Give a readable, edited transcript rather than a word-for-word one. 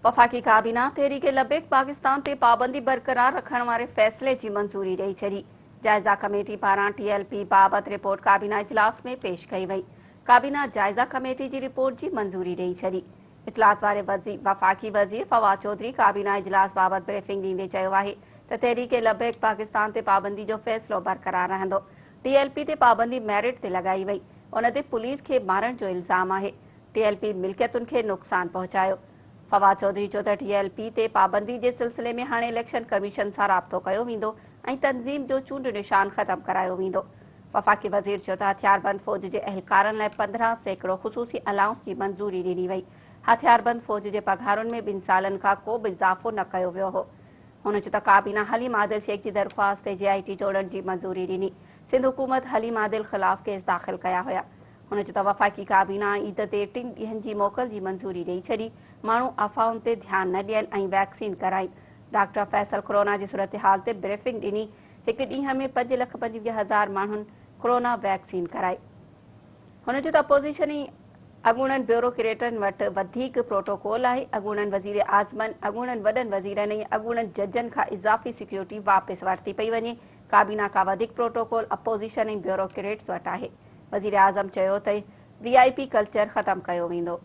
وفاقي ڪابينا تحريڪ لبيڪ پاڪستان تي پابندي برقرار رکڻ واري فيصلي جي منظوري ڏئي ڇڏي. جائزه ڪميٽي پاران ٽي ايل پي بابت رپورٽ ڪابينا اجلاس ۾ پيش ڪئي وئي. ڪابينا جائزه ڪميٽي جي رپورٽ جي منظوري ڏئي ڇڏي. اطلاعات واري وفاقي وزير فواد چوڌري ڪابينا اجلاس بابت بريفنگ ڏيندي چيو آهي ته تحريڪ لبيڪ پاڪستان تي پابندي جو فيصلو برقرار رهندو. ٽي ايل پي تي پابندي ميرٽ تي لڳائي وئي، ان تي پوليس کي مارڻ جو الزام آهي. ٽي ايل پي ملڪيتن کي نقصان پهچايو. فواد چوڌري چيو ته ٽي ايل پي تي پابندي جي سلسلي ۾ هاڻي اليڪشن ڪميشن سان رابطو ڪيو ويندو ۽ تنظيم جو چونڊ نشان ختم ڪرايو ويندو. وفاقي وزير چيو ته هٿياربند فوج جي اهلڪارن لاء 15% خصوصي الائونس جي منظوري ڏني وئي، هٿياربند فوج جي پگهارن ۾ ٻن سالن کان ڪو به اضافو نه ڪيو ويو هو. هن چيو ته ڪابينا حليم عادل شيخ جي درخواست تي جي آء ٽي جوڙڻ جي منظوري ڏني، سنڌ حڪومت حليم عادل خلاف ڪيس داخل ڪيا هيا. هن چيو ته وفاقي ڪابينا عيد تي ٽن ڏينهن جي موڪل جي منظوري ڏئي ڇڏي، ماڻهو افواهن تي ڌيان نه ڏين ۽ ويڪسين ڪرائين. ڊاڪٽر فيصل ڪورونا جي صورتحال تي بريفنگ ڏني، هڪ ڏينهن ۾ 5,25,000 ماڻهن ڪورونا ويڪسين ڪرائي. هن چيو ته اپوزيشن ۽ اڳوڻن بيوروڪريٽن وٽ وڌيڪ پروٽوڪول آهي، اڳوڻن وزيراعظمن، اڳوڻن وڏن وزيرن ۽ اڳوڻن ججن کان اضافي سيڪيورٽي واپس ورتي پئي وڃي، ڪابينا کان وڌيڪ پروٽوڪول اپوزيشن ۽ بيوروڪريٽس وٽ آهي. وزيراعظم چيو ته وي آء پي ڪلچر ختم ڪيو ويندو.